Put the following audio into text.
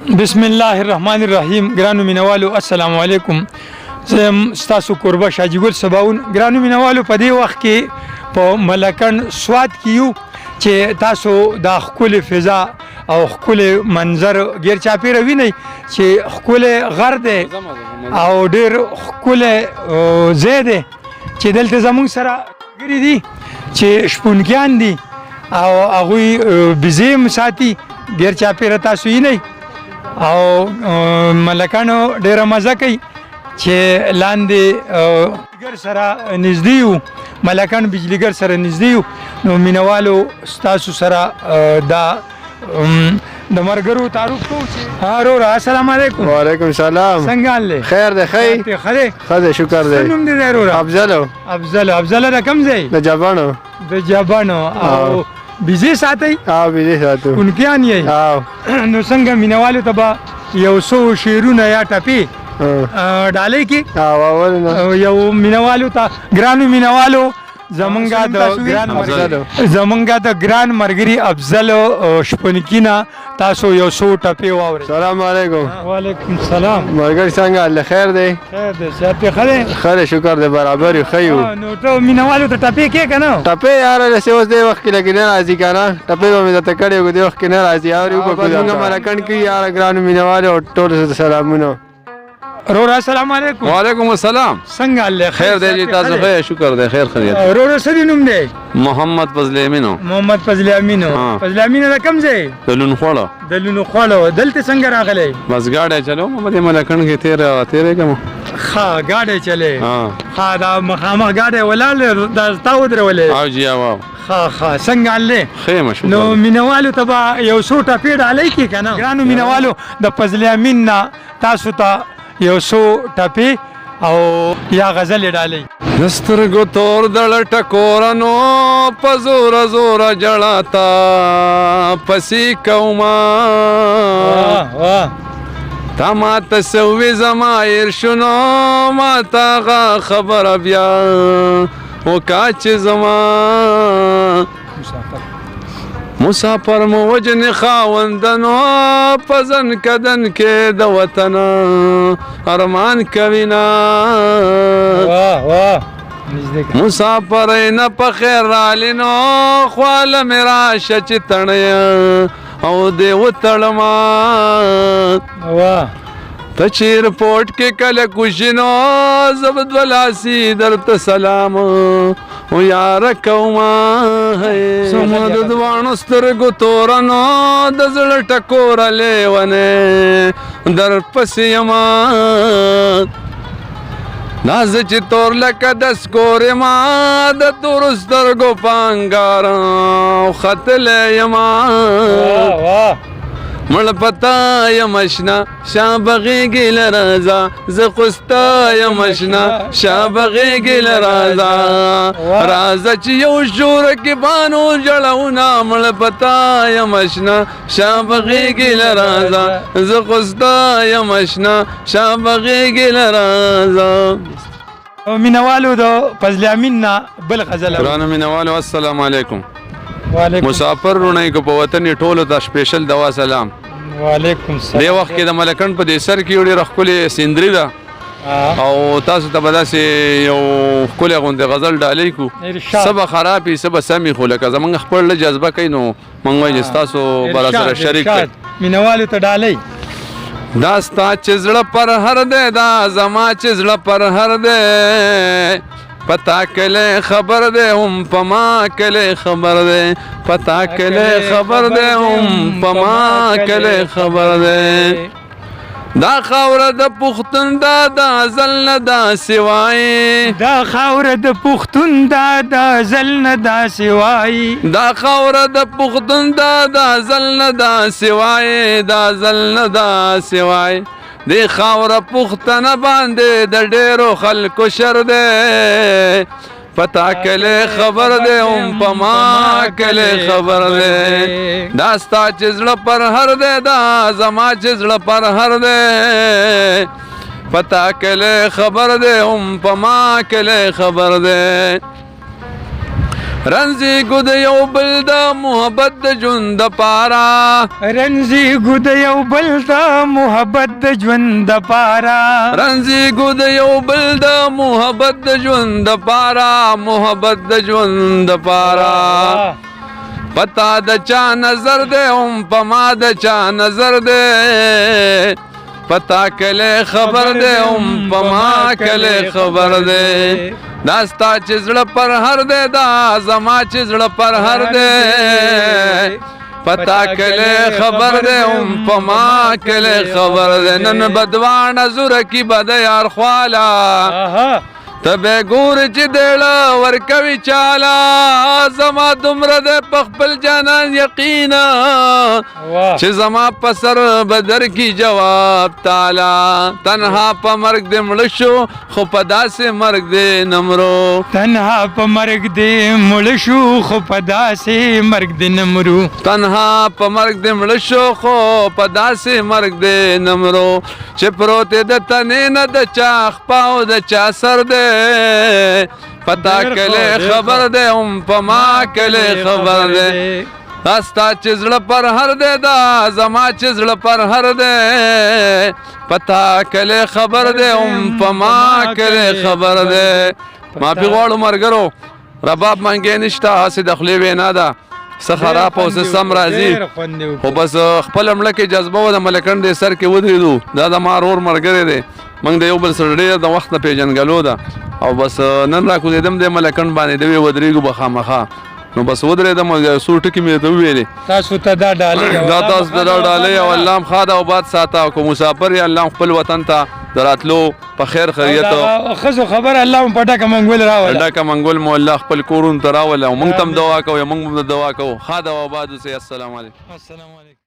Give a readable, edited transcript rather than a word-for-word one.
بسم الله الرحمن الرحیم. ګرانو مینوالو، السلام علیکم. زه یم ستاسو کوربه شاجي ګل سباون. ګرانو مینوالو، په دې وخت کې په ملکن سوات کې یو چې تاسو دا ښکلې فضا او ښکلې منظر غیر چاپیره وینئ چې ښکلی غر دی او ډیر ښکلی ځای دی چې دلته زمونږ سره ملګري دي چې شپونکیان دي او هغوی بزې هم ساتي. ډېر چاپېره تاسو وینئ او ملکانو ډېره مزه کوي چې لاندې بجلیګر سره نږدې یو، ملکان بجلیګر سره نږدې یو. نو مینوالو، ستاسو سره دا د مرګرو تعارف کوو چې ها وروره، السلام علیکم. وعلیکم سلام. څنګه حال دی؟ خیر دی، خی. ښه دی. ښه دی، شکر دی. څه نوم دی دی وروره؟ افضل. افضل. افضل د کوم ځای؟ د جبانو. د جبانو. او بيزې ساتئ؟ او بيزې ساتو. کونکیان یې؟ او. نو څنګه، مینوالو ته به یو څو شعرونه یا ټپې ډالۍ کې؟ او، اول نه. یو مینوالو ته، ګرانو مینوالو، زمونږه د ګران زمونږه د ګران مرګري افضل شپونکینا تاسو یو څو ټپې واورئ. سلام علیکم. وعلیکم سلام. مرګر، څنګه الله خیر دی؟ خیر دی، صحت ښه دی؟ ښه دی، شکر دی، برابر یو، ښه یو. نو ته مینوالو ته ټپې کې که نه؟ ټپې یاره داسې اوس دې وخت کې لکه نه راځي که نه. ټپې به مې درته کړې وي، دې وخت کې نه راځي. اوري وکړو، موږ ملکڼ کې یاره. ګرانو مینوالو او ټولو ته سلامونه. رور، السلام علیکم. وعلیکم السلام. څنګه الله؟ خیر دی جی، تاسو ښه؟ شکر دی، خیر خیریت. رور، څه دی نوم دی؟ محمد فضل امینو. محمد فضل امینو. فضل امینو د کوم ځای؟ د لونخوړو. د لونخوړو. دلته څنګه راغلی؟ بس ګاډی چلو، په دې ملکڼ کې تیر تیرې کوم. ښه، ګاډی چلې. ښه، دا مخامخ ګاډی ولاړ دا تا ودرولې؟ او جی، او. ښه ښه، څنګه الله؟ ښه مشکور. نو مینوالو ته به یو څو ټپې ډالۍ کې که نه؟ ګرانو مینوالو، د فضل امین نه تاسو ته یو څو ټپې او یا غزلې ډالۍ. د سترګو تور دړ ټکورنو په زور زور جړا تا پسې کوما. واه. تا ما ته سوي زما ارشنو ما تا غا خبر بیا وکا چې زما مسافر مو وجن خاوندنو پزن کدن کې د وطن ارمان کوینا. واه واه. مسافر نه په خیر رالینو خواله مې راشه چې تڼی او دې وتړما. واه. ته چې رپورټ کې کله کوشنو زبد ولاسي درته سلام او یار کوما. سمو د دوانو سترګو تورنو د زړه ټکور لیونه در پسې یما. ناز چې تور لکه د سکورې ما د تور سترګو پانګار ختلې یما. مړ پتا یم اشنا شاب غېږې له راځه، زه خو ستا یم اشنا شاب غېږې له راځه، راځه چې یو شور کې بانو جړونه. مړ پتا یم اشنا شاب غېږې له راځه، زه خو ستا یم اشنا شاب غېږې له راځه. مینوالو، د فضل امین نه بل غزل. ګرانو مینوالو، السلام علیکم. مسافر رونه کو په وطن ټولو ته سپیشل دوا سلام. وعلیکم السلام. دې وخت کې د ملکن په دې سر کې یو ډېره ښکلې سندري ده او تاسو ته به داسې یو ښکلی غوندې غزل ډالۍ کړو. څه به خراب وي، څه به سم وي، خو لکه زمونږ خپل له جذبه کوي نو مونږ وایو چې ستاسو به راسره شریک کړئ. مینوالو ته ډالۍ. دا ستا چې زړه پر هر دی، دا زما چې زړه پر هر دی، پتا کله خبر دی هم په ما کله خبر دی، پتا کله خبر دی هم په ما کله خبر دی. دا خاوره د پښتون دا د ازل نه دا سوای، دا خاوره د پښتون دا د ازل نه دا سوای، دا خاوره د پښتون دا د ازل نه دا سوای، دا ازل نه دا سوای. دی خاوره پښتنه باندې د ډېرو خلکو شر دی، پتا کله خبر دی هم په ما کله خبر دی. دا ستا چې زړه پر هر دی، دا زما چې زړه پر هر دی، پتا کله خبر دی هم په ما کله خبر دی. رنځېږو د یو بل د محبت د ژوند دپاره. رنځېږو د یو بل د محبت د ژوند دپاره. رنځېږو د یو بل د محبت د ژوند دپاره، محبت د ژوند دپاره. پتا د چا نظر دی هم په ما د چا نظر دی، پتا کله خبر دی هم په ما کله خبر دی. دا ستا چې زړه پر هر دی، دا زما چې زړه پر هر دی، پتا کله خبر دی هم په ما کله خبر دی. نن بدوانه زوره کی بد یار خوالا، ته به ګور چې دړه ورکوي چالا. زما دومره د خپل جانان یقینا چې زما په سر بدر کی جواب تعالی. تنها په مرګ دې مړ شو خو په داسې مرګ دې نمرو. تنها په مرګ دې مړ شو خو په داسې مرګ دې نمرو. تنها په مرګ دې مړ شو خو په داسې مرګ دې نمرو. چې پروت د تنې نه د چا خپه او د چا سر دی، پتا کله خبر دی هم په ما کله خبر دی. دا ستا چې زړه پر هر دی، دا زما چې زړه پر هر دی، پتا کله خبر دی هم په ما کله خبر دی. معافي غواړو ملګرو، رباب منګی نشته، هسې د خولې وینا ده، څه خراب او څه سم راځي، خو بس خپله مړه کې جذبه وه. د ملکنډ دې سر کې ودرېدو، دا د ما ورور ملګری دی، موږ د یو بل سره ډېر د وخت نه پېژندګلو ده. او بس نن را کوزېدم د ملکنډ باندې، دی وی ودرېږو به خامخا، نو بس ودرېدم او یو څو ټکي مې درته وویلې. تاسو ته دا ډالۍ دا تاسو ته دا ډالۍ، او الله هم ښاد او باد ساته، او که مسافر یې الله هم خپل وطن ته د راتلو په خیر خیریت. ښځو خبره الله هم په ډکه منګول راوله، ډکه منګول مو الله خپل کورونو ته راوله. او موږ ته هم دعا کوئ، موږ هم دعا کوو. ښاد او آباد اوسئ. السلام علیکم. السلام علیکم.